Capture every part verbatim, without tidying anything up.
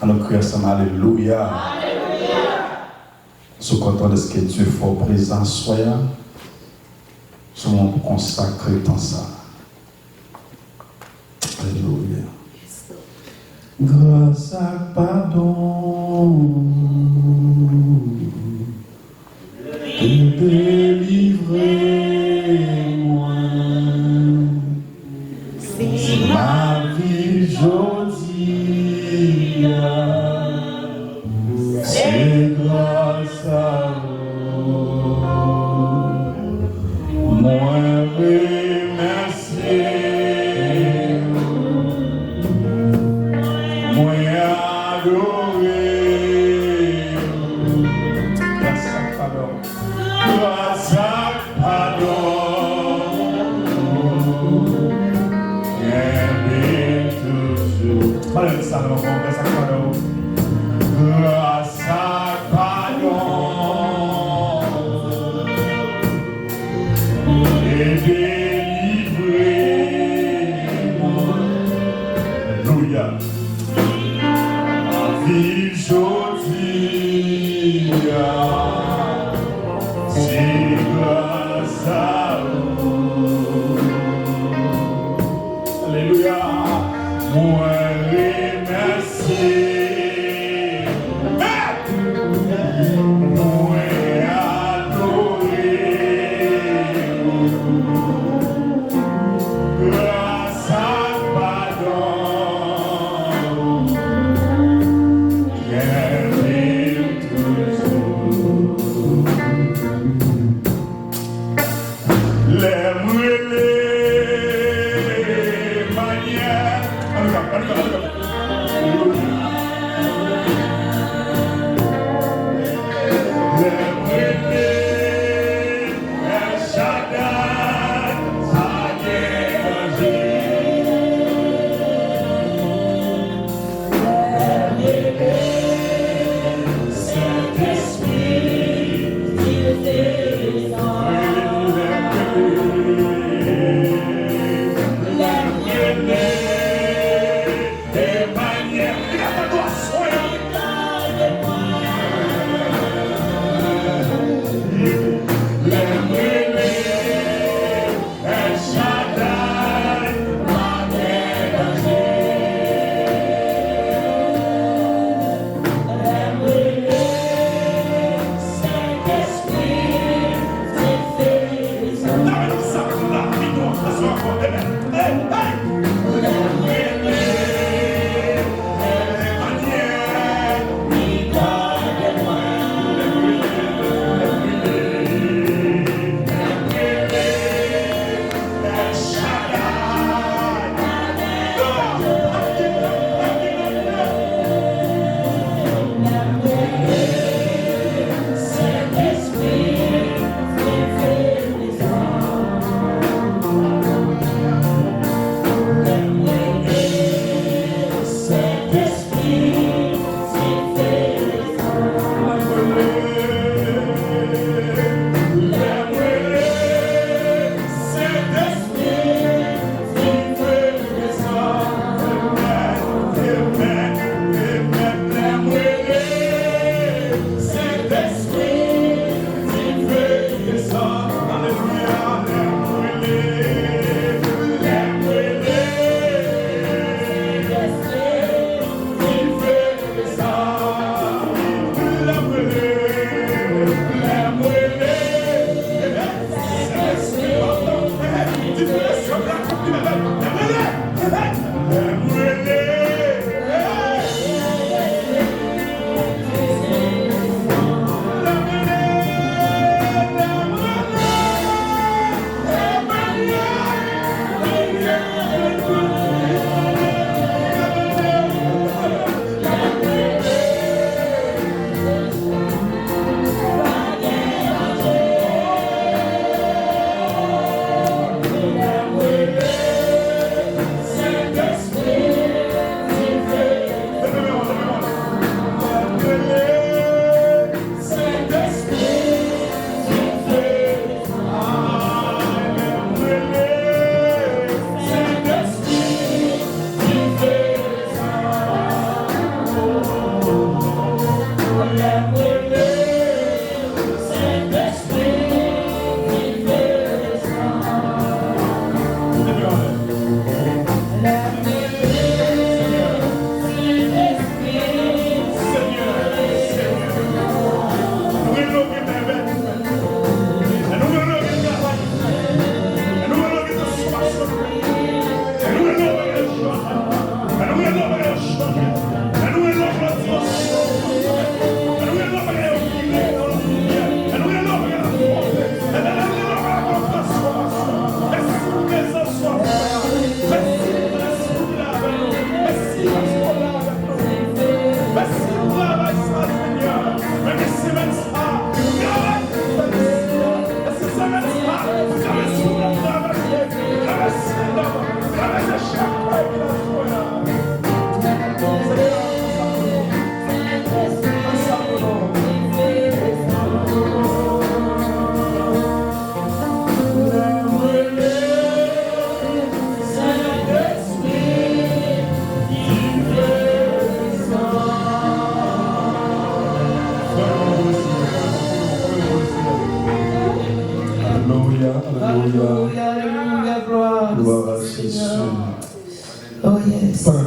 An nou kriye ansanm, alelouya. Si w kontan dèske Dye fè w prezan aswè a, se moman pou konsakre tan sa a. Alelouya. Gras ak padon. Ou delivre mwen. Si m ap viv jodi a, se gras a ou. Mwen remèsye ou. Mwen adore ou. Gras ak padon. Gras ak padon. Kenbe toujou. Pale avèk sa, non, gras ak padon. Gras ak padon. E delivre mwen. Alelouya. Viv jodi a, se gras a ou. Alelouya. Mwen remèsye. Mwen adore ou. Gras ak padon. Kenbe m toujou. Lè m rele manyè. Ann nou kanpe, ann nou kanpe, ann nou kanpe. Lè m rele El Shaddai, pa gen danje. El Shaddai, pa gen danje. Lè m rele, Sentespri, vin fè prezans. Lave nou sa pou lavi nou aswè ankò. Amen. Hey, hey. Lè m rele,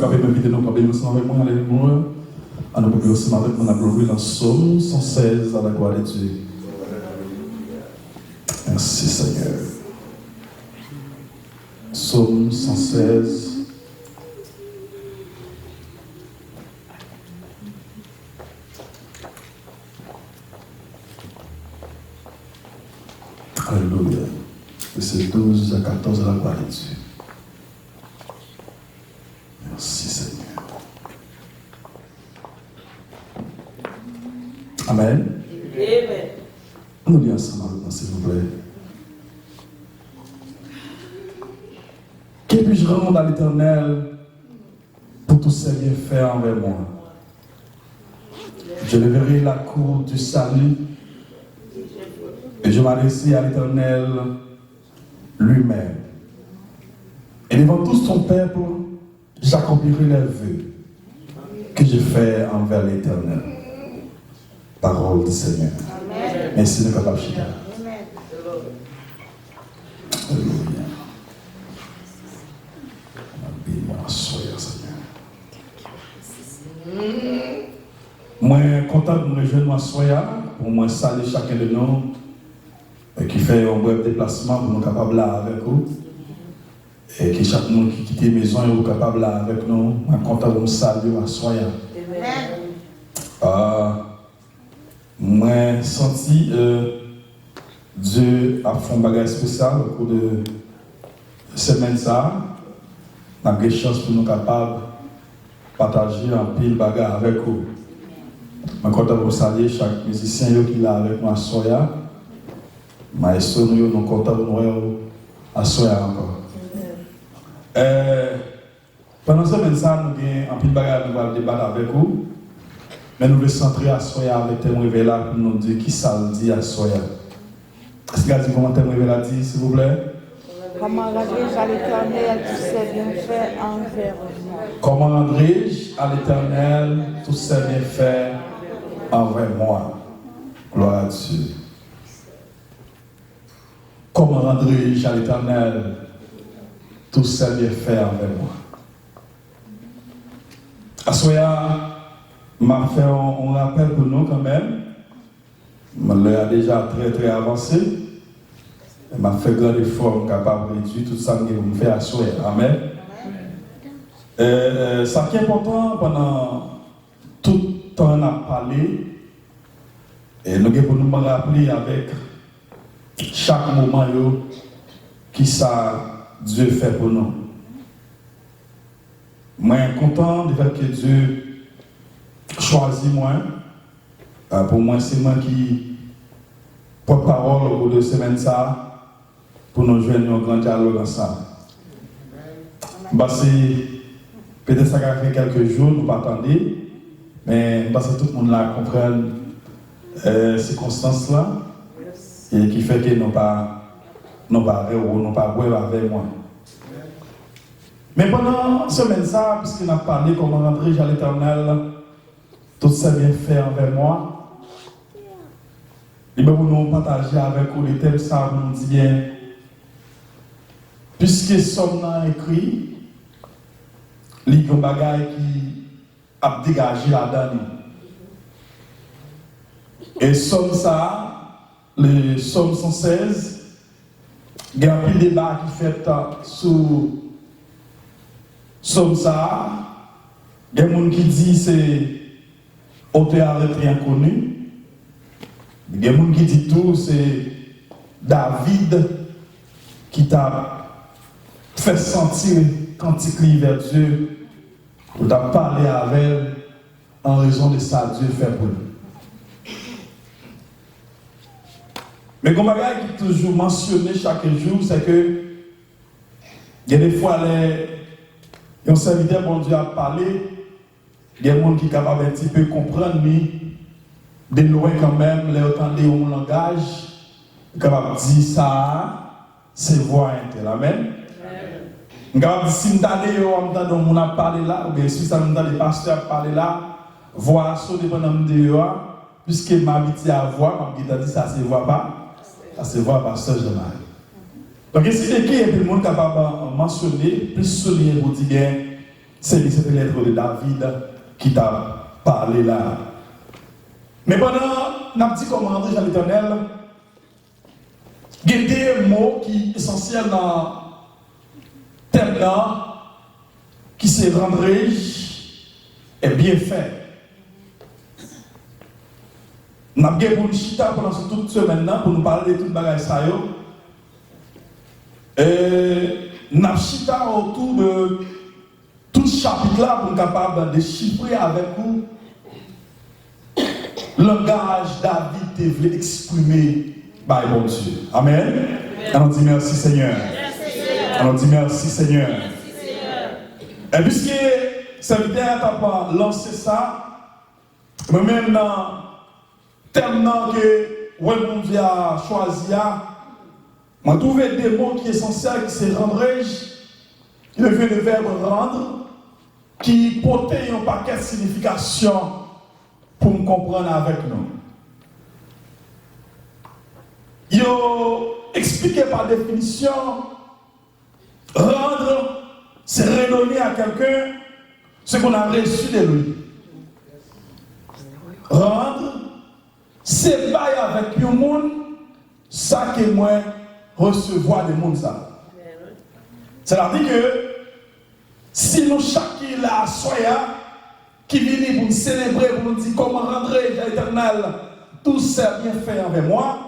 Kanpe, m envite nou kanpe ansanm avèk mwen, alelouya. Ann nou kanpe ansanm avèk mwen, n ap louvri nan Sòm san sèz, à la gloire de Dieu. Mèsi, Senyè. Sòm san sèz. Alelouya. Vèsè douz a katòz, à la gloire de Dieu. Mèsi, Senyè. Amèn. Amèn. Nou li ansanm avèk mwen, silvouplè. Que puis-je rendre à l'Éternel pour tous ses bienfaits envers moi? J'élèverai la cour du salut et je m'adresserai à l'Éternel lui-même. Et devant tout son peuple, j'accomplirai les vœux que je fais envers l'Éternel. Parole du Seigneur. Amèn. Mèsi, nou kapab chita. Amèn. Alelouya. N ap beni w aswè a, Senyè. Mwen kontan pou mwen jwenn nou aswè a, pou mwen salye chakè de nou, e ki fè yon brèf deplasman pou nou kapab la avèk ou. E ke chak moun ki kite mezon yo kapab la avèk nou. Mwen kontan pou m salye w aswè a. Amèn. Ah, mwen santi, euh, Dye ap fè yon bagay espesyal o kou de semèn sa a. N ap gen chans pou nou kapab pataje anpil bagay avèk ou. Mwen kontan pou m salye chak mizisyen yo ki la avèk nou aswè a. Maestro nou yo, nou kontan pou nou wè w aswè a ankò. Eh, pandan semèn sa a, nou gen anpil bagay nou pral debat avèk ou, men nou vle santre aswè a avèk tèm revè la pou nou di kisa l di aswè a. Èske w ka di kòman tèm revè la di, silvouplè? Comment rendrai-je à l'Éternel tous ses bienfaits envers moi? Comment rendrai-je à l'Éternel tous ses bienfaits envers moi? Gloire à Dieu. Comment rendrai-je à l'Éternel tous ses bienfaits envers moi? Aswè a, m ap fè yon, yon rapèl pou nou kanmenm. Lè a deja trè, trè avanse. M ap fè gran efò m kapab redui tout sa m gen pou m fè aswè a. Amèn. E, e, sa ki enpòtan, pandan tout tan n ap pale, e nou gen pou nou raple avèk chak moman yo kisa Dye fè pou nou. Mwen kontan de fèt ke Dye chwazi mwen. Ah, pou mwen, se mwen ki pòtpawòl o kou de semèn sa a, pou nou jwenn yon gran dyalòg ansanm. M panse, petèt sa ka fè kèlke jou nou pa tande, men m panse tout moun la konprann, eh, sikonstans lan, e ki fè ke nou pa, nou pa wè ou, nou pa wè avè mwen. Men pandan semèn sa a, piske n ap pale comment rendrai-je à l'Éternel tous ses bienfaits envers moi, li bon pou nou pataje avèk ou de tèm sa a pou nou di byen, piske sòm nan ekri, li gen yon bagay ki ap degaje ladan li. E sòm sa a, le Sòm san sèz, gen anpil deba ki fèt, ah, sou sòm sa a. Gen moun ki di se otè a rete enkoni. Gen moun ki di tou se David ki t ap fè santi kantik li vè Dye, pou l t ap pale avè l an rezon de sa Dye fè pou li. Men gen yon bagay ki toujou mansyone chak jou, se ke gen de fwa lè yon sèvitè Bondye ap pale, gen moun ki kapab enn ti pe konprann li de lwen kanmenm, lè yo tande yon langaj, yo kapab di sa a, se vwa entèl. Amèn. Amèn. M kapab di, si m ta deyò a, m tande yon moun ap pale la, oubyen si sa m tande pastè ap pale la, vwa a sone pandan m deyò a, piske m abitye a vwa, m ap gentan di sa se vwa pa, sa se vwa pastè Jean Marie. Donk, ensi de ki, epi moun kapab, euh, mansyone, plis souliyen pou di gen Se li, se te lèt de David ki t ap pale la. Men pandan n ap di kòman randrej a Letènèl, gen de mo ki esansyèl nan tèm nan, ki se randrej e byenfè. N ap gen pou n chita pandan tout semèn nan pou nou pale de tout bagay sa yo. E n ap chita otou de tout chapit la pou n kapab dechifre avèk ou langaj David te vle eksprime bay Bondye. Amèn. Ann di mèsi, Senyè. Ann di mèsi, Senyè. E piske sèvitè a t ap lanse sa, mwen menm, nan tèm nan ke wè Bondye a chwazi a, mwen twouve de mo ki esansyèl, ki se randrej, ki devyen de vèb randre, ki pote yon pakèt siyifikasyon pou m konprann avèk nou. Yo eksplike pa definisyon, rendre, c'est redonner à quelqu'un ce qu'on a reçu de lui. Rendre, se bay avèk yon moun sa ke mwen resevwa de moun sa. Sètadi ke si nou chak ki la aswè a, ki vini pou n selebre, pou n di kòman randrej a Letènèl tout ses bienfaits envè mwen,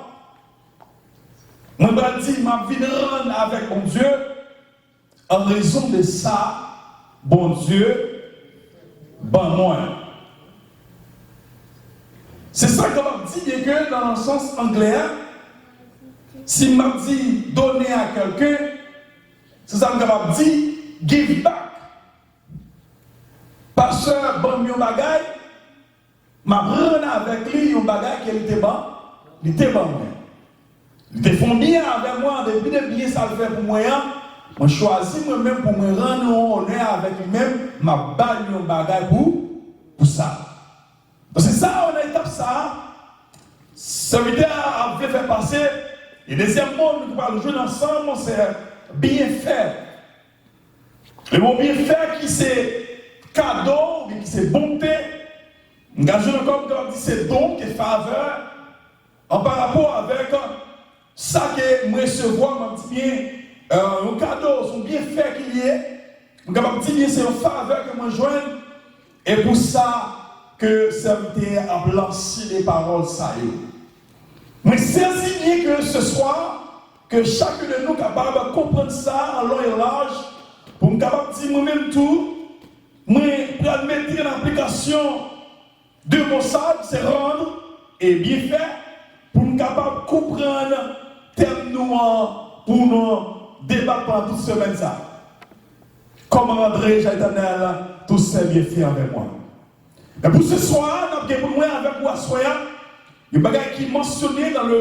mwen pral di, m ap vin rann avèk Bondye, an rezon de sa Bondye ban mwen. Se sa k kapab di, byenke nan sans anglè a, si m ap di donner à quelqu'un, se sa m kapab di, give back. Pastè ban m yon bagay, m ap rann avèk li yon bagay ke li te ban, li te ban mwen. Li te fè yon byen avè mwen, an depi de byen sa l fè pou mwen an, mwen chwazi mwen menm pou mwen rann yon onè avèk li menm, m ap ba l yon bagay pou, pou sa. Donk se sa, nan etap sa a, sèvitè a ap vle fè pase, e dezyèm mo nou pral jwenn ansanm, se byenfè. Le mo byenfè ki se kado, oubyen ki se bonte, m ka jwenn ankò, m ka di se don, ki favè, an parapò avèk sa ke m resevwa, m ap di byen, euh, yon kado, se yon byenfè ki li ye, m kapab di byen se yon favè ke mwen jwenn, e pou sa ke sèvitè a ap lanse de pawòl sa yo. Mwen sezi byen ke se swa, ke chak de nou kapab konprann sa an long e laj, pou m kapab di mwen menm tou, mwen pral mete an aplikasyon de mo sa, se rendre e byenfè, pou n kapab konprann tèm nou an, pou nou debat pandan tout semèn sa. Kòman randrej a Letènèl tous ses bienfaits envè mwen? Men pou se swa a, n ap gen pou n wè avèk ou aswè a, yon bagay ki mansyone nan le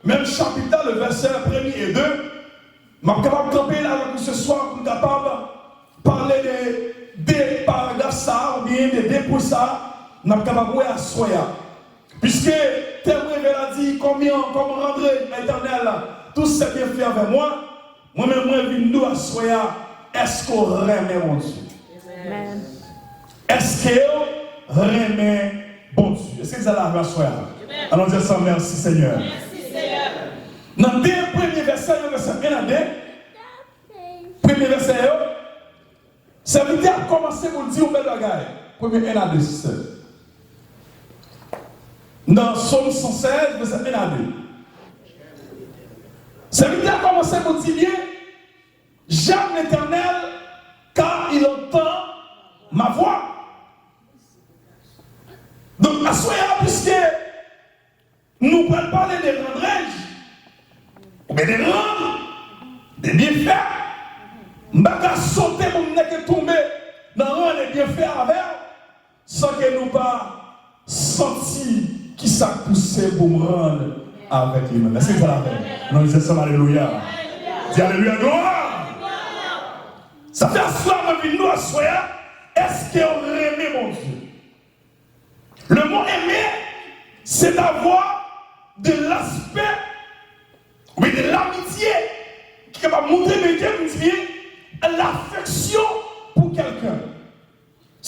menm chapit la, le vèsè premye e de. M ap kapab kanpe la avèk ou se swa pou n kapab pale de, de paragraf sa a, oubyen de, de pwen sa a, n ap kapab wè aswè a. Piske tèm reve la di, combien, comment rendre à l'Éternel tous ses bienfaits envers moi? Mwen menm, mwen vin di w aswè a, èske w renmen Bondye? Amen. Èske w renmen Bondye? Èske sa la aswè a? Amen. Ann di ansanm, mèsi, Senyè. Mèsi, Senyè. Nan de premye vèsè yo, vèsè en a de, premye vèsè yo, sèvitè a kòmanse pou l di yon bèl bagay. Premye en a de, sè. Nan Sòm san sèz, vèsè en a de. Sèvitè a kòmanse pou l di byen, j'aime l'Éternel, car il entend ma voix. Donk, aswè a, piske nou pral pale de randrej, oubyen de rann, de byenfè, m pa ka sote pou m nèke tonbe nan rann e byenfè avè w, san ke nou pa santi ki sa k pouse pou m rann avèk li menm. Èske sa la fè? Non, se sa, alelouya. Di alelouya, glwa. Sa fè aswè a, mwen vin nou aswè a, èske w renmen Bondye? Le mot aimer, c'est avoir de l'aspect, oubyen de l'amitié, ki kapab montre, men ke m di byen, l'affection pour quelqu'un.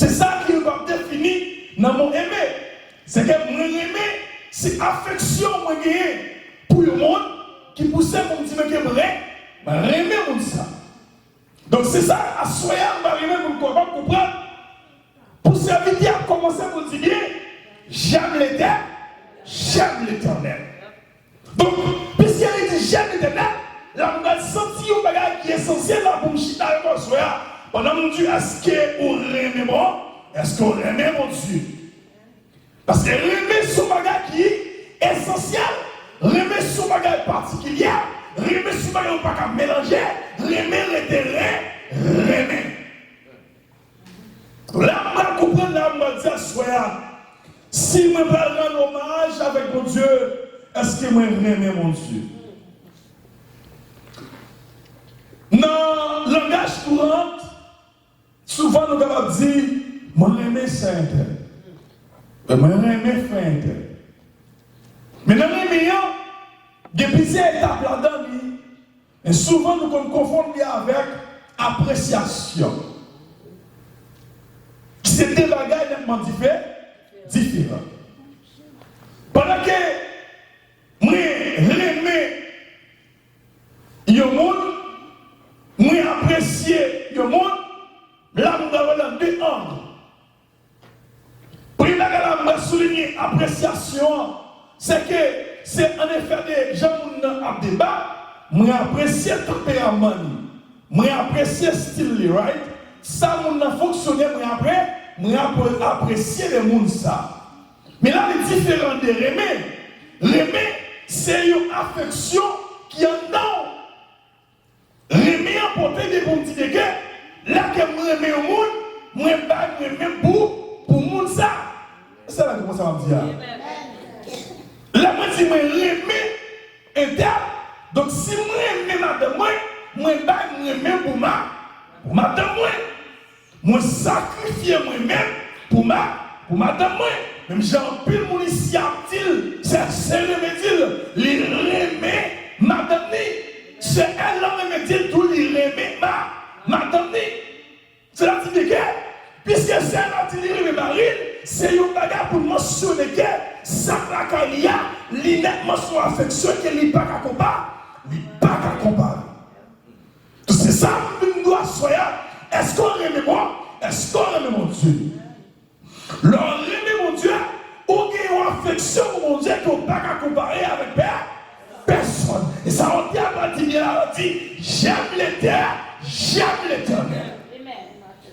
Se sa ki yo pap defini nan mo aimer. Se ke mwen renmen, se afeksyon mwen genyen pou yon moun ki pouse pou m di mwen ke mwen ren-, mwen renmen moun sa. Donk, se sa, aswè a, m ta renmen pou n kapab konprann. Pou sèvitè a kòmanse pou l di byen, j'aime l'Éternel, j'aime l'Éternel. Donk, piske li di, j'aime l'Éternel, la m pral santi yon bagay ki esansyèl la pou m chita avèk ou aswè a. Pandan m di, èske ou renmen bon? Èske ou renmen Bondye? Paske renmen se yon bagay ki esansyèl, renmen se yon bagay patikilye, renmen se yon bagay ou pa ka melanje, renmen rete ren-, renmen. La m pral konprann, la m pral di aswè a, si mwen pral rann omaj avèk Bondye, èske mwen renmen Bondye? Nan langaj kouran, souvan nou kapab di, mwen renmen sè entèl. Mwen renmen frè entèl. Men nan renmen an, gen plizyè etap ladan li, men souvan nou konn konfonn li avèk apresyasyon. Ki se de bagay nètman dife-, diferan. Pandan ke mwen renmen yon moun, mwen apresye yon moun, la m pral wè nan de ang. Premye bagay la, mwen soulinye apresyasyon an, se ke se an efè de jan moun nan ap deba, mwen apresye tanperaman li, mwen apresye stil li, right? Sa moun nan fonksyone, mwen apre, mwen apre, apresye de moun sa. Men la li diferan de renmen. Renmen, se yon afeksyon ki anndan w. Renmen an pote de pou m di de ke, lè ke m renmen yon moun, mwen bay mwen menm pou, pou moun sa. Èske la konprann sa m ap di a? Lè mwen di mwen renmen entèl, donk si m renmen madanm mwen, mwen bay mwen menm pou ma-, pou madanm mwen. Mwen sakrifye mwen menm pou ma-, pou madanm mwen. Menm jan anpil moun isi ap di l, sè, sè renmen di l, li renmen madanm ni. Sè L lan renmen di l tou, li renmen ma-, madanm ni. Sètadi ke, piske sè L la di li renmen mari l, se yon bagay pou l mansyone ke sa k lakay li a, li nètman se yon afeksyon ke li pa ka konpa-, li pa ka konpare. Se sa m vin di w aswè a. Èske w renmen mwen? Èske w renmen Bondye? Lè w renmen Bondye, ou gen yon afeksyon pou Bondye ke w pa ka konpare avèk pè-, pèsonn. E sa w te ap di byen la, w di, j'aime l'Éternel, j'aime l'Éternel.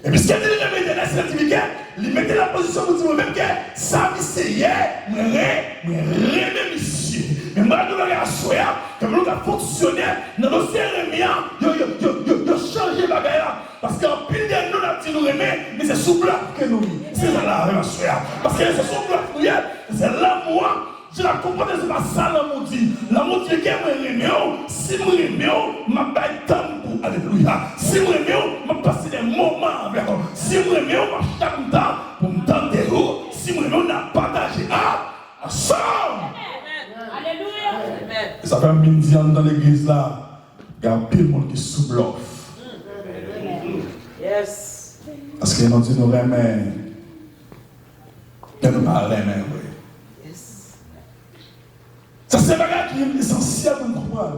E piske li renmen Letènèl, sètadi ke li mete l an pozisyon pou di mwen menm ke sa misye ye, mwen re-, mwen renmen misye. Men mwen di w bagay aswè a, ke moun k ap fonksyone nan dosye renmen an, yo, yo, yo, yo, yo chanje bagay la. Paske anpil de nou n ap di nou renmen, men se sou blòf ke nou ye. Se sa la renmen aswè a. Paske se sou blòf nou ye, se lanmou an. Jan n ap konprann se pa sa lanmou di. Lanmou di ke mwen renmen w, si m renmen w, m ap bay tan m pou w. Alelouya. Si m renmen w, m ap pase de moman avèk w. Si m renmen w, m ap chita pou m tan, pou m tande w. Si m renmen w, n ap pataje a, ansanm. Alelouya. E sa fè m vin di anndan legliz la, gen anpil moun ki sou blòf. Paske nou di nou renmen, men nou pa renmen vre. Sa se bagay ki esansyèl pou n konprann.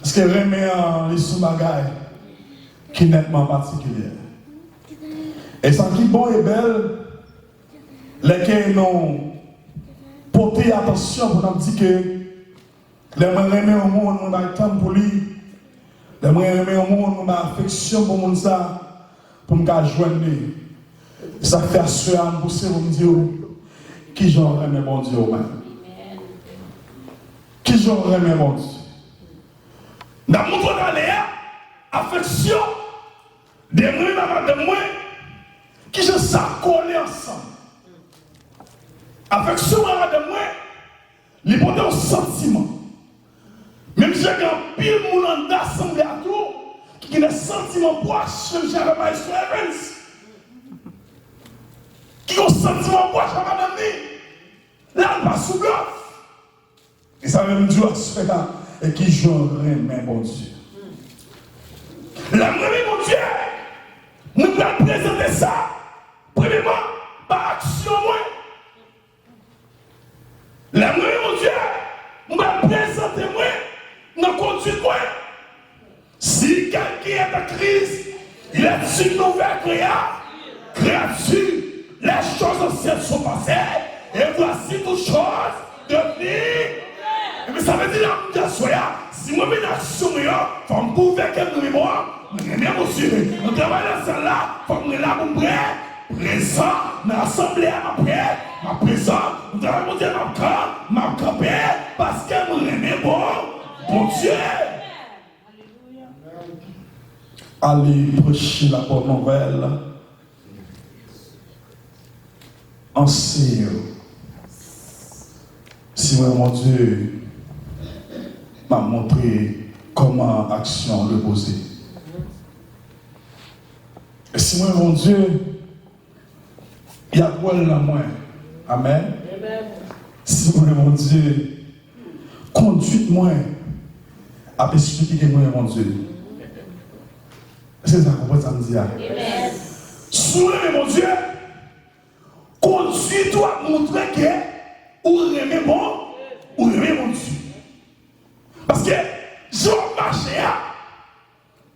Paske renmen an, li se yon bagay ki nètman patikilye. E sa ki bon e bèl, lè ke nou pote atansyon pou n ap di ke lè mwen renmen yon moun, mwen bay tan m pou li. Lè mwen renmen yon moun, mwen bay afeksyon pou moun sa, pou m ka jwenn li. E sa k fè aswè a, m pouse pou m di w, kijan w renmen Bondye ou menm? Kijan w renmen Bondye? N ap montre w talè a, afeksyon de mwen bay madanm mwen, kijan sa kole ansanm? Afeksyon mwen bay madanm mwen, li pote yon santiman. Menm jan gen anpil moun anndan asanble a tou ki gen de santiman pwòch, menm jan avèk Maestro Evans, ki gen yon santiman pwòch ak madanm ni, la l pa sou blòf. E sa menm di w aswè a, e kijan w renmen Bondye. Lè m renmen Bondye, mwen pral prezante sa Voici, les choses anciennes sont passées, et voici toutes choses devenues. Epi sa vle di la, m di aswè a, si mwen mennen aksyon mwen yo, fò m pwouve ke m renmen bon, m renmen Bondye. Nan travay nan syèl la, fò m rele pou m prè, prezan. Nan asanble a, m ap prè, m ap prezan. Nan travay Bondye, m ap kan, m ap kanpe, paske m renmen bon, Bondye. Ale preche la bonne nouvelle an seyo. Si mwen Bondye, m ap montre kòman aksyon repoze. E si mwen Bondye, y ap wè l nan mwen. Amèn. Si mwen Bondye, konduit mwen ap esplike ke mwen Bondye. Èske sa konprann sa m di a? Si w renmen Bondye, konduit ou ap montre ke ou renmen bon, ou renmen Bondye. Paske jan w ap mache a,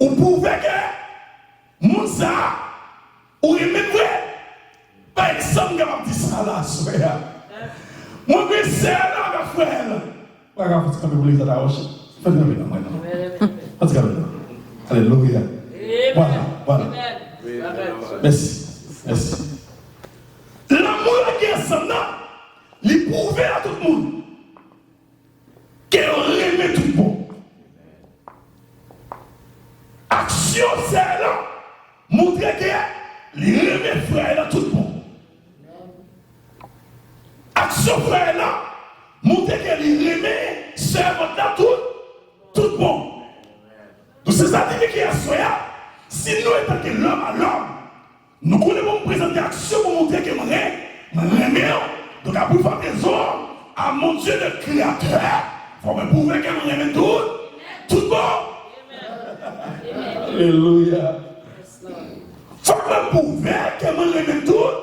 ou pwouve ke moun sa a, ou renmen l vre. Pa egzanp, m kapab di sa la aswè a. Mwen gen sè la avèk frè la. Mwen ka fè ti kanpe pou legliz la ta wòch. Fè ti kanpe nan mwen non. Fè ti kanpe non. Alelouya. Vwala, vwala. Mèsi. Mèsi. Lanmou yo gen ansanm nan, li pwouve a tout moun ke yo renmen tout bon. Aksyon sè lan montre ke li renmen frè lan tout bon. Aksyon frè lan montre ke li renmen sèvant lan tout, tout bon. Donk se sa ki fè ke aswè a, si nou antanke lòm a lòm, nou konnen pou m prezante aksyon pou montre ke mwen, mwen renmen w. Donk, apre fwa prezon a mon Dieu le Créateur, fò mwen pwouve ke mwen renmen tout, tout bon. Alelouya. Fòk mwen pwouve ke mwen renmen tout,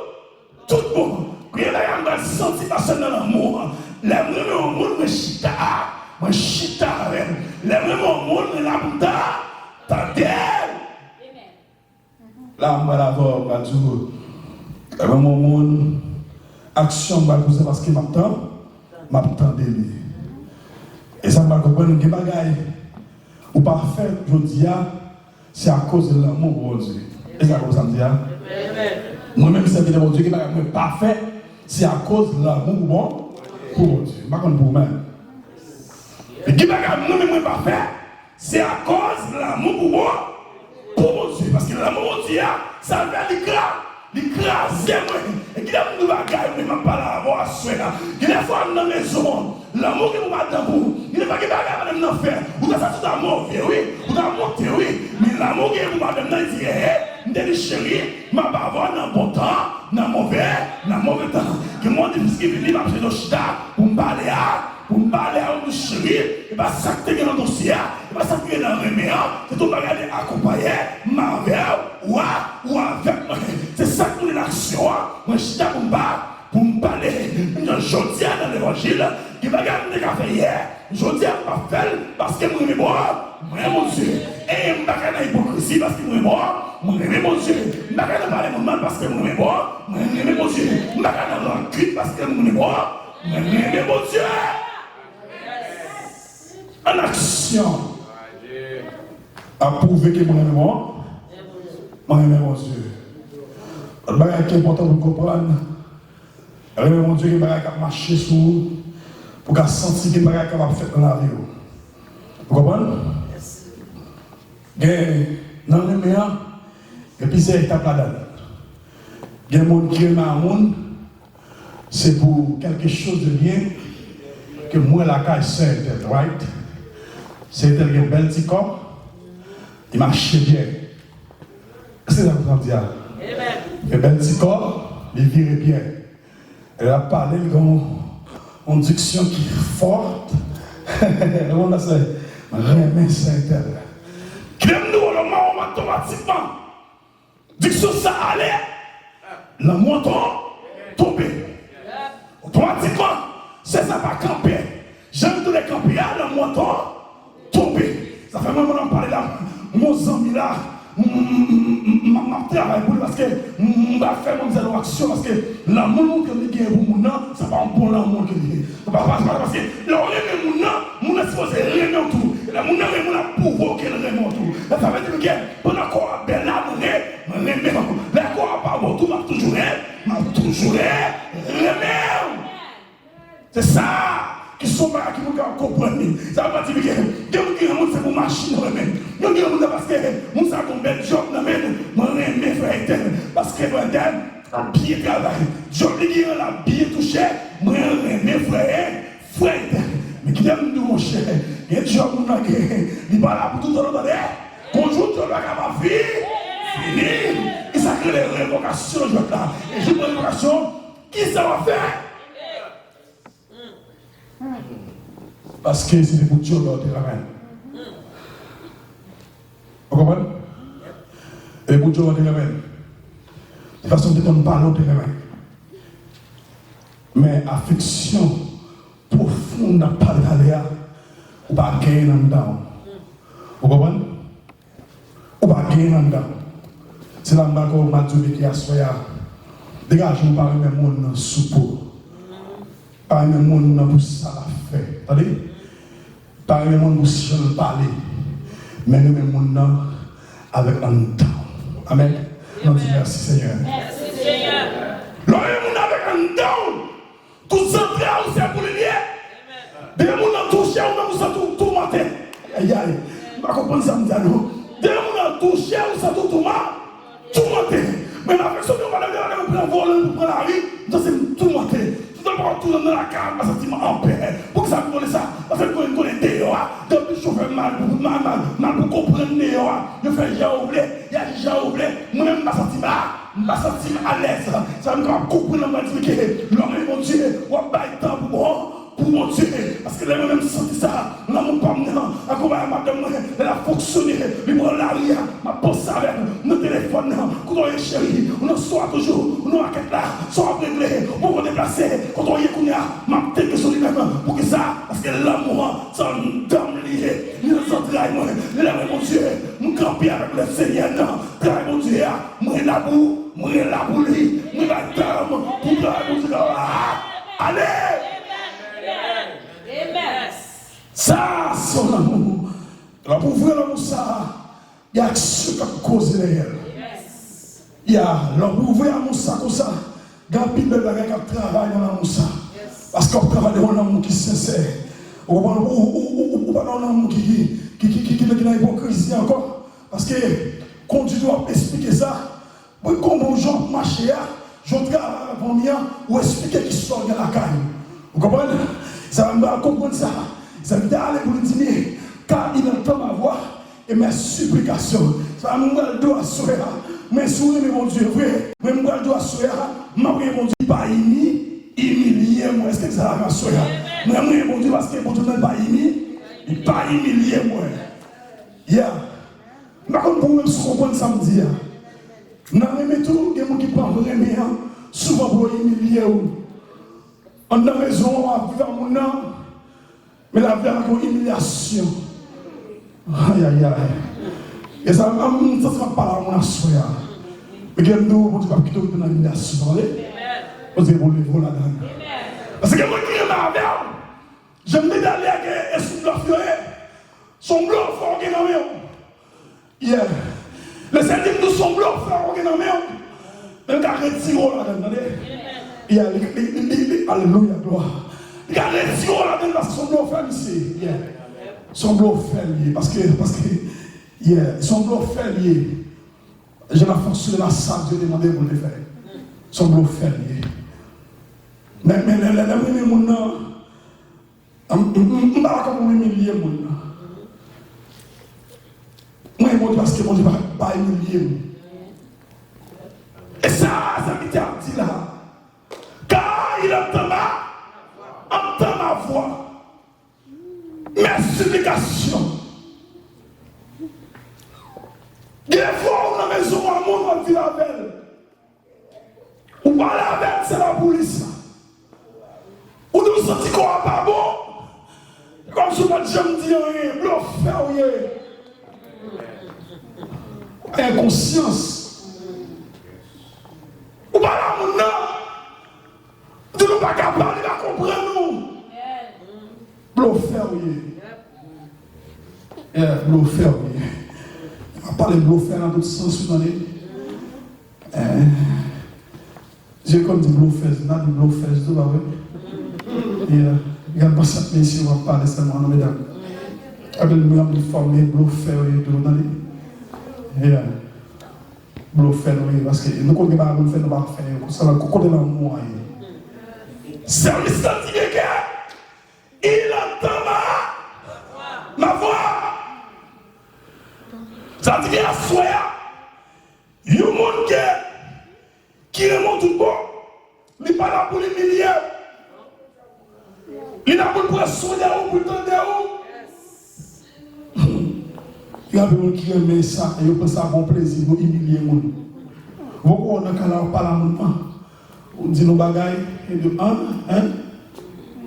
tout bon. Premye bagay m pral santi pastè nan lanmou an. Lè m renmen yon moun, mwen chita, mwen chita avè l. Lè m renmen yon moun, mwen la pou m ta, tande l. La, m pral avè w, m pral di w, lè m renmen yon moun, aksyon m pral poze paske m ap tan-, m ap tande li. E sa m pral konprann, gen bagay ou pa fè jodi a, se akoz lanmou pou Bondye. E sa konprann sa m di a? Mwen menm sèvitè Bondye, gen bagay mwen pa fè, se akoz lanmou pou bon, pou Bondye. M pa konn pou ou menm. Men gen bagay mwen menm mwen pa fè, se akoz lanmou pou bon, pou Bondye. Paske lanmou Bondye a, sa l fè li gra, li kraze mwen. E kilè m di w bagay mwen, m ap pale avè w aswè a. Gen de fwa m nan mezon an, lanmou gen pou madanm ou. Gen de fwa gen bagay madanm nan fè. Ou ta santi w ta move, wi. Ou ta monte, wi. Men lanmou gen pou madanm nan, li di, hey, m te di cheri, m ap avè w nan bon tan, nan move, nan move tan. Gen moman difisil ki vini, m ap chèche yon chita pou m pale a, pou m pale a, m di cheri, e pa sa k te gen nan dosye a, e pa sa k te gen nan renmen an, se te yon bagay de akonpaye, m avè w, ou a, ou avèk mwen. Se sa k tounen aksyon an, mwen chita pou m pa, pou m pale. Menm jan jodi a nan levanjil, gen bagay m te ka fè yè, jodi a m p ap fè l, paske m renmen bon, mwen renmen Bondye. E m pa ka nan ipokrizi, paske m renmen bon, mwen renmen Bondye. M pa ka nan pale moun mal, paske m renmen bon, mwen renmen Bondye. M pa ka nan rankin, paske m renmen bon, mwen renmen Bondye. An aksyon ap pwouve ke mwen renmen bon, mwen renmen Bondye. Lòt bagay ki enpòtan pou n konprann, renmen Bondye, gen bagay k ap mache sou ou, pou w ka santi gen bagay k ap fèt nan lavi w. Ou konprann? Gen, nan renmen an, gen plizyè etap ladan l. Gen moun ki renmen yon moun, se pou quelque chose de bien ke m wè lakay sè entèl, right? Sè entèl gen bèl ti kò, li mache byen. Èske sa konprann sa m di a? Gen bèl ti kò, li vire byen. Lè l ap pale, l gen yon, yon diksyon ki fò. Lè moun nan se renmen sè entèl. Kilè m di w, lè w mawo, otomatikman diksyon sa ale, lanmou an ton-, tonbe. Otomatikman, sè sa pa kanpe. Jan l te dwe kanpe a, lanmou an ton-, tonbe. Sa fè mwen, mwen ap pale la, m gon zanmi la, M ap travay pou li paske m pral fè moun sa yon aksyon, paske lanmou l montre m li genyen pou moun nan, se pa yon bon lanmou ke li ye. Se pa, pa, pa, paske lè w renmen moun nan, moun nan sipoze renmen w tou. E lè moun nan renmen w, l ap pwouve w ke l renmen w tou. Sa vle di ke pandan kò a bèl la, mwen ren-, mwen renmen w. Lè kò a pa bon tou, m ap toujou ren-, m ap toujou ren-, renmen w. Se sa ki son bagay ki moun ka konprann li. Sa vle di ke gen moun ki renmen moun se pou machin yo renmen. Yo gen moun nan paske moun sa gon bèl djòb nan men l, mwen renmen frè entèl. Paske frè entèl ap byen travay. Djòb li gen an la byen touche, mwen renmen frè, frè entèl. Men kite m di w monchè, gen djòb moun nan gen, li pa la pou toutan non tande. Gon jou djòb la ka pa fi-, fini. E sa k rele revokasyon jwèt la. E jou pran revokasyon, kisa w ap fè? Paske se te pou djòb la w te renmen. Ou konprann? Se te pou djòb la w te renmen. Se fason w te konn pale w te renmen. Men afeksyon pwofon n ap pale pale a, ou pa genyen l anndan w. Ou konprann? Ou pa genyen l anndan w. Se la m dakò m ap di w, Beki, aswè a, degaje w, pa renmen moun nan sou po. Pa renmen moun nan pou sa l ap fè. Tande? Pa renmen moun pou jan l pale. Men renmen moun nan avèk anndan w. Amèn. Nou di mèsi, Senyè. Lè w renmen moun avèk anndan w, tout zantray ou se pou li l ye. Depi moun nan touche ou, menm ou santi w toumante. Ayayay, m pa konprann sa m di a non. Depi moun nan touche ou, santi w touman-, toumante. Men nan afeksyon ke w pa leve, leve, pran vòlè pou pran lari, m santi m toumante. Toutan m pa wè toutan nan lakay, m pa santi m anpè. Poukisa m konnen sa? Paske m konnen, m konnen deyò a, gen anpil chofè mal pou, mal, mal, mal pou konprann deyò a. Yo fè jan yo vle, y aji jan yo vle. Mwen menm, m pa santi m a M pa santi m alèz. Sa m kapab konprann nan mwen di ke lè w renmen Bondye, w ap bay tan pou bon, pou Bondye. Paske lè mwen menm m santi sa, lanmou pa m nan, akonpanye madanm mwen, lè l ap fonksyone, li pran lari a, m ap panse avè l nan telefòn nan. Kote w ye cheri? Ou nan swa toujou? Ou nan makèt la? Sa w ap regle? Ou poko deplase? Kote w ye kounye a? M ap teke sou li menm. Poukisa? Paske lanmou an, se anndan m li ye. Li nan zantray mwen. Lè mwen, Bondye, m kanpe avèk Lèsenyè nan travay Bondye a. Mwen la pou, mwen la pou li. Mwen bay tan pou travay Bondye la. Ale! Sa, se yon lanmou. Lè w ouvri lanmou sa, gen aksyon k ap koze dèyè l. Ya, lè w ouvri lanmou sa konsa, gen anpil bèl bagay k ap travay nan lanmou sa. Paske w ap travay de yon lanmou ki sensè. Ou konprann? Ou, ou, ou, ou, ou pa nan yon lanmou ki, ki, ki, ki, ki, ki nan ipokrizi ankò. Paske kondit w ap esplike sa. Mwen konprann jan w ap mache a, jan w travay avèk fanmi an, ou esplike kisa w gen lakay ou. Ou konprann? Sa m pral konprann sa. Sa m te ale pou li di, men, car il entend ma voix et mes supplications. Sa m pral di w aswè a. Men si w renmen Bondye vre, mwen m pral di w aswè a, m ap renmen Bondye pa imi-, imilye mwen. Èske sa la aswè a? Mwen m renmen Bondye paske Bondye mwen pa imi-, li pa imilye mwen. Yeah. M pa konn pou ou menm si w konprann sa m di a. Nan renmen tou, gen moun ki pran renmen an souvan pou yo imilye w. Anndan rezon an, w ap viv ak moun nan, men l ap viv avèk yon imilyasyon. Ayayay. E sa, m, m santi m ap pale a moun aswè a. Men gen m di w, Bondye p ap kite w rete nan imilyasyon, tande? Bondye pou leve w ladan l. Paske gen moun ki renmen avè w. Jan m te di a, gen espri blòf yo ye. Se yon blòfè w gen nan men w. Yeah. Lesyèl di m tou se yon blòfè w gen nan men w. Men l ka retire w ladan l, tande? Yeah, li, li, li, li, li, alelouya, glwa. Li ka retire w ladan l paske se yon blòfè misye ye. Yeah. Se yon blòfè l ye. Paske, paske, yeah, se yon blòfè l ye. Jan l ap fonksyone la, sa Dye te mande pou l te fè. Se yon blòfè l ye. Men, men, lè, lè, lè m renmen moun nan, M, m, m, m pa dakò pou m imilye moun nan. Mwen, Bondye, paske Bondye pa, pa imilye m. E sa, sa ki te ap di la. Car il entend ma, entend ma voix. Mes supplications. Gen fwa ou nan mezon a moun, w ap viv avè l. Ou pale avè l, se lapolis la. Ou di w santi kò a pa bon. Kòmsi w pa t janm di anyen, blofè w ye. Enkonsyans. Ou pa la moun nan. Di nou pa ka pale, pa konprann nou. Blofè ou ye. Yeah, blofè ou ye. M ap pale blofè nan tout sans ou tande. Eh. Je konn di blofèz, m ta di blofèz tou, pa vre? Yeah. Gad bon sa mesye w ap pale sèlman non medam. Apre nou ap di fòm men blofè yo ye tou, tande. Yeah. Blofè nou ye, paske nou konn gen bagay pou nou fè, nou pa fè yo. Sa la, kote lanmou an ye? Sèvis la di ke il entend ma, ma voix. Sa di ke aswè a, yon moun ke ki renmen w tout bon, li pa la pou l imilye w. Li la pou l pran swen de ou, pou l tande ou. Gen anpil moun ki renmen sa, e yo pran sa bon plezi pou imilye moun. Ou poko wè nan ka la, ou pale a moun an. Ou di nou bagay, e di, an, en?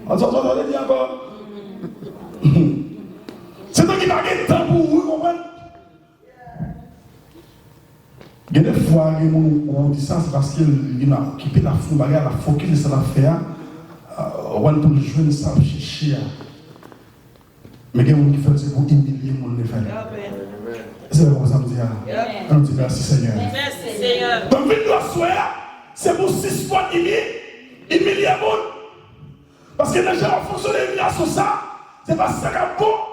An, sa, sa, sa, sa, di ankò? Se tan ki pa gen tan pou ou, ou konprann? Gen de fwa, gen moun ou di sa, se paske li la okipe, l ap fè yon bagay, l ap fokis nan sa l ap fè a, ou konprann, pou l jwenn sa l ap chèche a. Men gen moun ki fè l se pou imilye moun li fè l. Se pa sa m di a. Ann di mèsi Senyè. Donk, vin nou aswè a, se pou sispann imi-, imilye moun. Paske nan jan w ap fonksyone imilyasyon sa, se pa sa k ap bon.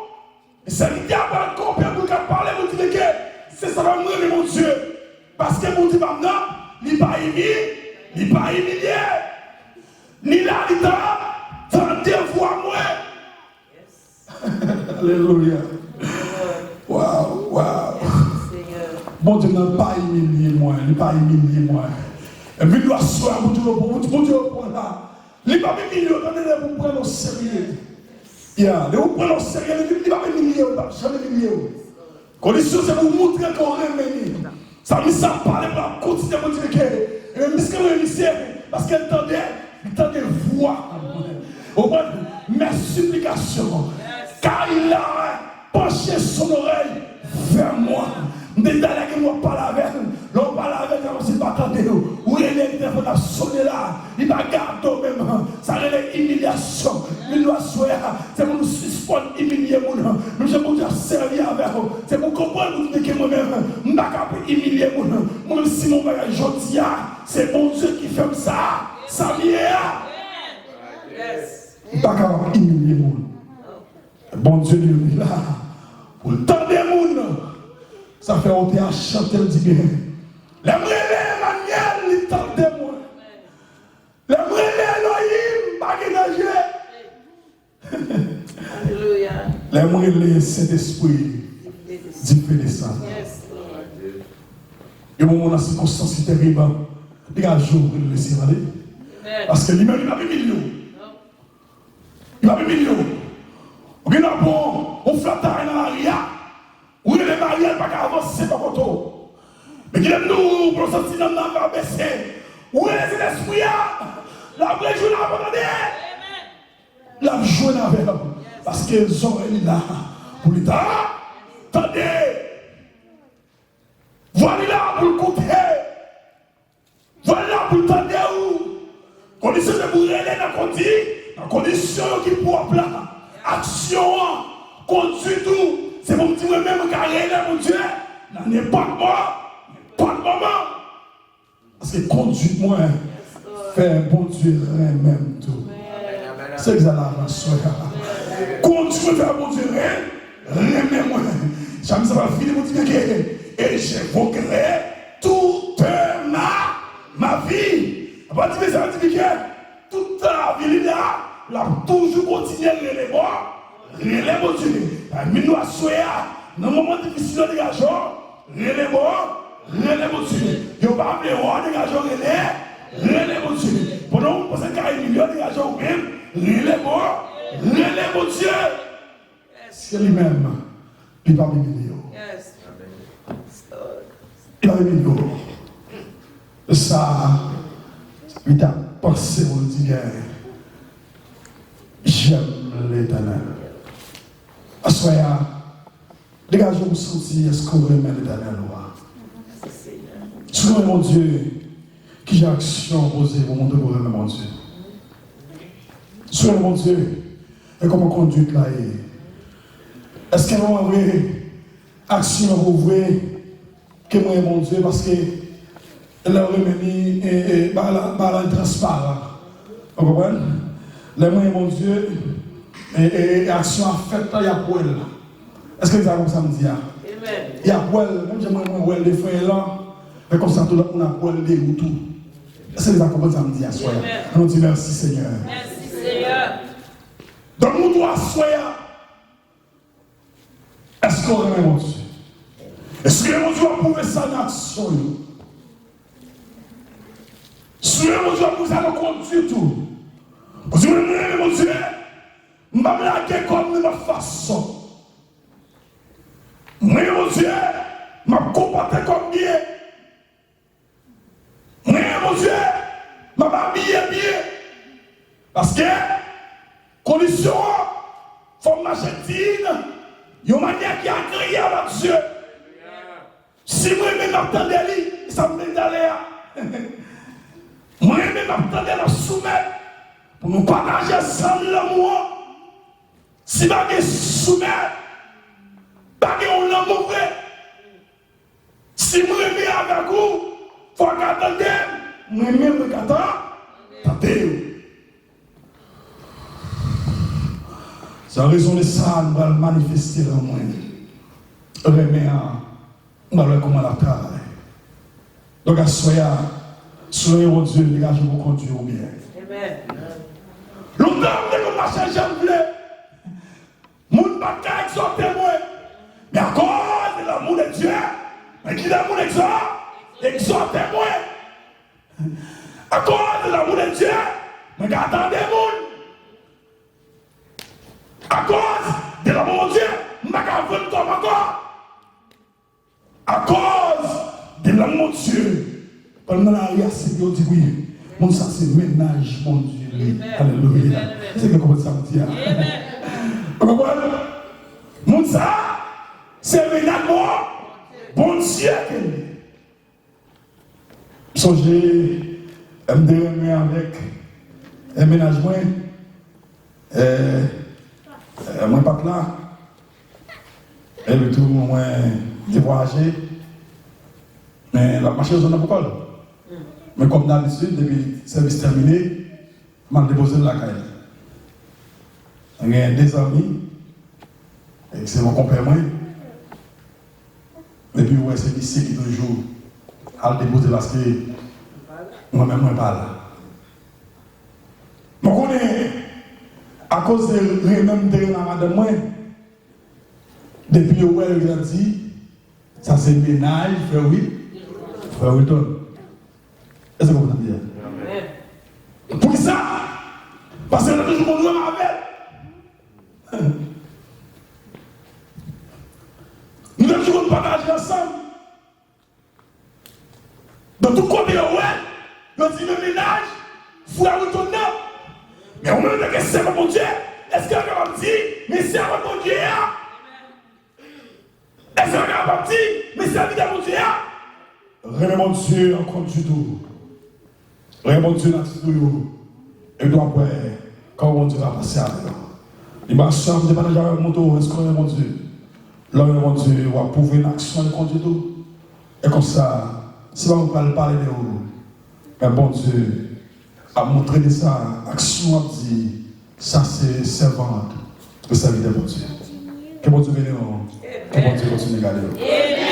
Sèvitè a pral kanpe pou l ka pale, pou l di ke se sa k fè m renmen Bondye. Paske Bondye pa m nan, li pa imi-, li pa imilye. Li la, li ta-, tande vwa mwen. Alelouya. Waw, waw. Bondye m nan pa imilye mwen, li pa imilye mwen. Epi lè aswè a, Bondye reprann, Bondye reprann la. Li p ap imilye w, tande, lè pou pran l oserye. Yeah, lè ou pran l oserye, li, li p ap imilye w, li p ap janm imilye w. Kondisyon se pou w montre ke w renmen li. Sa misye ap pale pou l ap kontinye pou di ke, ebyen, misye renmen misye, paske l tande, li tande vwa mwen. Ou konprann? Mes supplications, car il a penché son oreille vers moi. M te di talè gen moun w ap pale avè l. Lè w pale avè l, se kòmsi l pa tande w. Ou rele li, telefòn ap sone la. Li pa gade w menm. Sa rele imilyasyon. Vin nou aswè a, se pou nou sispann imilye moun. Menm jan Bondye ap sèvi avè w, se pou w konprann pou di ke mwen menm, m pa ka pou imilye moun. Mwen menm, si m yon bagay jodi a, se Bondye ki fè m sa. Sa m ye a. M pa kapab imilye moun. Bondye li menm li la pou l tande moun. Sa fè w te a chante l di byen. Lè m rele Emmanuel, li tande mwen. Lè m rele Elohim, pa gen danje. Alelouya. Lè m rele Sentespri, dife desann. Yes, Lord. Gen moman nan sikonstans ki terib, degaje w pou l lese ale. Amen. Paske li menm, li p ap imilye w. Li p ap imilye w. Ou gen nan pran yon flatay nan lari a, ou rele Maryèl pa ka avanse bò kote w. Men kilè m di w, pou w santi nanm nan va bese, ou rele Sentespri a, l ap rejwenn avè w, tande. L ap jwenn avè w. Paske zòrèy li la pou li ta tande. Vwa li la pou l koute. Vwa li la pou l tande ou. Kondisyon se pou w rele nan kondi-, nan kondisyon yo ki pwòp la. Aksyon an, konduit ou, se pou m di mwen menm mwen ka rele Bondye nan nenpòt mo-, nenpòt moman. Paske konduit mwen fè Bondye renmen m tou. Se egzak la aswè a. Konduit mwen fè Bondye ren-, renmen mwen. Jan sa va fini pou di ke, et j'évoquerai toute ma, ma vie. Apa di sa di ke tout lavi li la, l ap toujou kontinye rele bon, rele Bondye. Vin nou aswè a, nan moman difisil yo, degaje w, rele bon, rele Bondye. Yo pa vle wè w, degaje w, rele, rele Bondye. Pandan w panse kay li yo, degaje w menm, rele bon, rele Bondye. Paske li menm, li p ap imilye w. Li p ap imilye w. Sa, li t ap panse pou l di byen, j'aime l'Éternel. Aswè a, degaje w pou w santi èske w renmen Letènèl ou a. Si w renmen Bondye, ki jan aksyon w poze pou w montre ke w renmen Bondye? Si w renmen Bondye, e kòman konduit la ye? Èske vrèman vre aksyon yo pwouve ke mwen renmen Bondye? Paske lè w renmen li, e, e, bagay la, bagay la transparan. Ou konprann? Lè mwen renmen Bondye, e, e, e aksyon ap fèt la, y ap wè l. Èske legliz la konprann sa m di a? Y ap wè l, menm jan mwen, mwen wè l de frè lan, men konsa tou lòt moun ap wè l de ou tou. Èske legliz la konprann sa m di aswè a? Ann nou di mèsi Senyè. Donk nou tou aswè a, èske w renmen Bondye? Èske w renmen Bondye w ap pwouve sa nan aksyon yo? Si w renmen Bondye w ap pwouve sa nan konduit ou. Ou di mwen mwen renmen Bondye, m p ap lage kò m nenpòt fason. Mwen renmen Bondye, m ap konpòte kò m byen. Mwen renmen Bondye, m ap abiye byen. Paske kondisyon an, fò m mache dign, yon manyè ki agreyab a Dye. Si mwen menm m ap tande li, e sa m vle tande a. Mwen menm m ap tande, m ap soumèt pou nou pataje ansanm lanmou an. Si pa gen soumèt, pa gen yon lanmou vre. Si m renmen avèk ou, fò w ka tande m. Mwen menm, mwen ka tan-, tande w. Se an rezon de sa, nou pral manifeste lan mwen. Renmen an, nou pral wè kòman l ap travay. Donk, aswè a, si w renmen Bondye, degaje w pou kondui w byen. Lontan, m te konn mache jan m vle. Moun pa t ka egzòte mwen. Men akoz de l'amour de Dieu, mwen ki l'amour egzò-, egzòte mwen. Akoz de l'amour de Dieu, mwen ka tande moun. Akoz de l'amour de Dieu, m pa ka vann kò m ankò. Akoz de l'amour de Dieu, pandan nan lari a, se yo di wi, moun sa se mennaj Bondye li. Alelouya. Èske w konprann sa m di a? Ou konprann? Moun sa se mennaj Bon-, Bondye ke li. M sonje, m te renmen avèk, e, mennaj mwen. E, e, mwen pa t la. Epi tou, mwen te vwayaje. Men l ap mache zòn nan pou kò l. Men kòm dabitid, depi sèvis tèmine, m al depoze l lakay li. Mwen gen de zanmi, e se yon konpè mwen. Epi ou wè se misye ki toujou al depoze l paske mwen menm mwen pa la. Mwen konnen, akoz de renmen m te renmen madanm mwen, depi yo wè yo gentan di, sa se mennaj frè Wil-, frè Wilton. Èske w konprann sa m di a? Poukisa? Paske nou te toujou konn renmen avè l. Nou te toujou konn pataje ansanm. Nan tout kote yo wè l, yo di men mennaj frè Wilton nan. Men ou menm antanke sèvant Bondye, èske w kapab di men sèvant Bondye a? Èske w kapab di men sèvitè Bondye a? Renmen Bondye an konduit ou. Renmen Bondye nan atitid ou yo. Epi w ap wè kòman Bondye va pase avè w. Li pa sèl m te pataje avè w, montre w èske w renmen Bondye. Lè w renmen Bondye, w ap pwouve nan aksyon e konduit ou. E konsa, se pa ou pral pale de ou, men Bondye ap montre de sa, aksyon ap di, sa se sèvant, se sèvitè Bondye. Ke Bondye beni w, ke Bondye kontinye gade w.